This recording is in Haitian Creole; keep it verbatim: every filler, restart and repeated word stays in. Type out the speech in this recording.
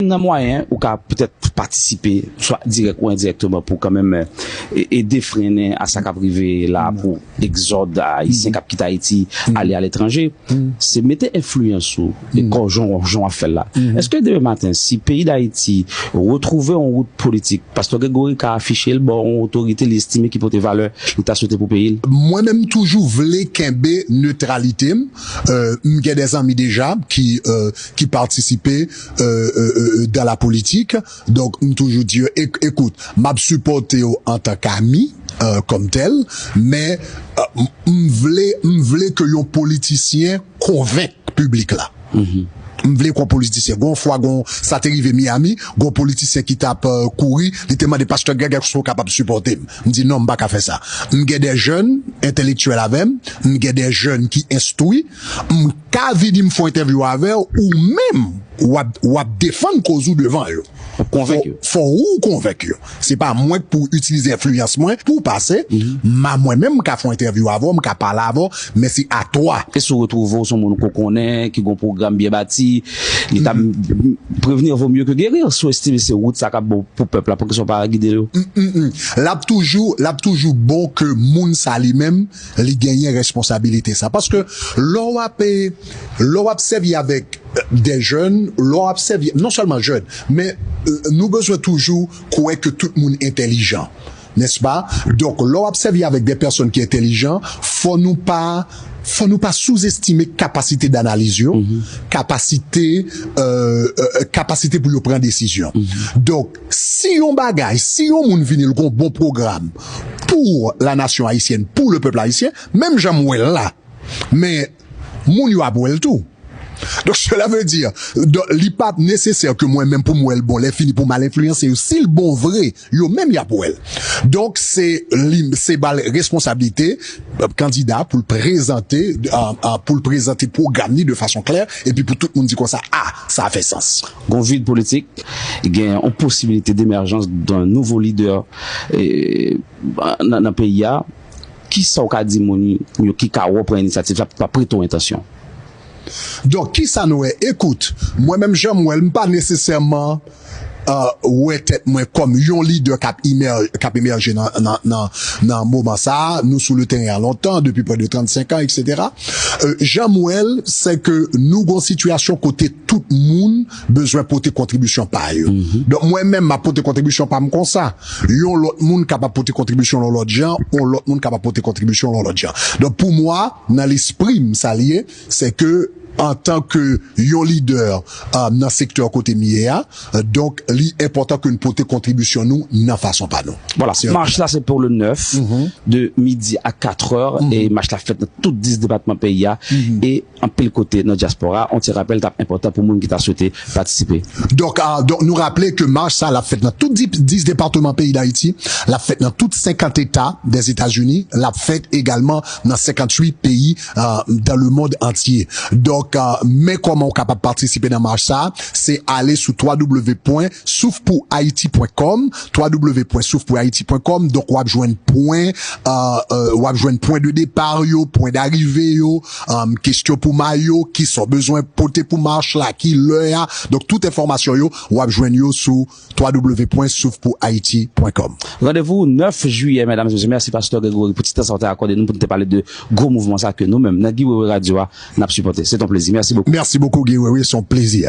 Nan mwayen ou ka petèt patisipe, swa dirèk ou endirèkteman, pou kanmenm e- ede frennen a sa k ap rive la pou egzòd ayisyen k ap kite Ayiti, ale aletranje, se mete enfliyans ou e kò jan jan w ap fè l la. Èske demen maten, si peyi Dayiti retwouve yon wout politik, Pastè Gregory ka afiche l ba yon otorite li estime ki pote valè li ta swete pou peyi l? Mwen menm, m toujou vle kenbe netralite m. Euh, m gen de zanmi deja ki, euh, ki patisipe, euh, euh, euh, dan la politik. Donk, m toujou di yo, "Ek- ekout, m ap sipòte w antanke ami, euh, kòm tèl, men, euh, m- m vle, m vle ke yon politisyen konvenk piblik la." M vle kon politisyen. Gon fwa, gon, sa te rive Miami, gon politisyen ki t ap, euh, kouri, li te mande Pastè Greg èske w kapab sipòte m. M di non, m pa ka fè sa. M gen de jèn entelektyèl avè m, m gen de jèn ki enstwi, m ka vini m fè yon entèvyou avè w, ou menm, w ap, w ap defann koz ou devan yo. Ou konvenk yo. Fò, fò ou konvenk yo. Se pa mwen k pou itilize enfliyans mwen pou pase. Ma mwen menm, m ka fè yon entèvyou avè w, m ka pale avè w, men se atwa. E si w retwouve w se yon moun ke w konnen, ki gon pwogram byen bati, li ta prevni vo mye ke geri, si w estime se wout sa k ap bon pou pèp la, poukisa w pa gide yo? L ap toujou, l ap toujou bon ke moun sa li menm, li genyen responsabilite sa. Paske lè w ap, lè w ap sèvi avèk de jèn, lè w ap sèvi, non sèlman jèn, men, euh, nou bezwen toujou kwè ke tout moun entèlijan, nèspa? Donk, lè w ap sèvi avèk de pèsòn ki entèlijan, fò nou pa, fò nou pa souzestime kapasite danaliz yo, kapasite, euh, euh, kapasite pou yo pran desizyon. Donk, si yon bagay, si yon moun vini, l gon bon pwogram pou la nasyon ayisyèn, pou le pèp ayisyen, menm jan m wè l la, men moun yo ap wè l tou. Donk, cela veut dire, donk, li pa nesesè ke mwen menm pou m wè l bon, lè fini pou m al enfliyanse yo. Si l bon vre, yo menm y ap wè l. Donk, se li, se ba l responsablite, euh, kandida pou l prezante, euh, euh, pou l prezante pwogram li de fason klè, epi pou tout moun di konsa, a, sa fè sans. Gon vid politik, gen yon posibilite demèjans d'un nouvo lidè, e, nan, nan peyi a. Kisa w ka di moun yo ki ka reprann inisyativ la, pa prete w entansyon? Donk, kisa nou wè? Ekout, mwen menm jan m wè l, m pa nesesèman, euh, wè tèt mwen kòm yon lidè k ap imè-, k ap emèje nan, nan, nan, nan moman sa a. Nou sou le teren an lontan, depi prè de trannsenk an, etsetera. Euh, jan m wè l, se ke nou gon sitiyasyon kote tout moun bezwen pote kontribisyon pa yo. Donk, mwen menm, m ap pote kontribisyon pa m konsa. Yon lòt moun kapab pote kontribisyon yon lòt jan, yon lòt moun kapab pote kontribisyon yon lòt jan. Donk, pou mwen, nan lespri m, sa l ye, se ke antanke yon lidè, euh, nan sektè kote m ye a, euh, donk, li enpòtan ke n pote kontribisyon nou nan fason pa nou. Vwala, mach la se pou le nèf, de midi a katrè, e mach la fèt nan tout dis depatman peyi a, e anpil kote nan dyaspora. On ti rapèl t ap enpòtan pou moun ki ta swete patisipe. Donk, ah, donk, nou raple ke mach sa l ap fèt nan tout dis, dis depatman peyi Dayiti, l ap fèt nan tout senkant eta dèzetazini, l ap fèt egalman nan senkant uit peyi, ah, dans le monde entier. Donk, ah, men kòman w kapab patisipe nan mach sa, se ale sou w w w pwen souf pou ayiti pwen kòm, w w w pwen souf pou ayiti pwen kòm. Donk, w ap jwenn pwen, euh, euh, w ap jwenn pwen de depa yo, pwen darive yo, euh, kesyon pou mayo, kisa w bezwen pote pou mach la, ki lè a. Donk, tout enfòmasyon yo, w ap jwenn yo sou w w w pwen souf pou ayiti pwen kòm. Randevou nèf jiyè, medam e mesye. Mèsi, Pastè Gregory, pou ti tan sa w te akòde nou pou n te pale de gwo mouvman sa ke nou menm, nan Guy Wewe Radio a, n ap sipòte. Se t on plezi. Mèsi bokou. Mèsi bokou, Guy Wewe. Se yon plezi.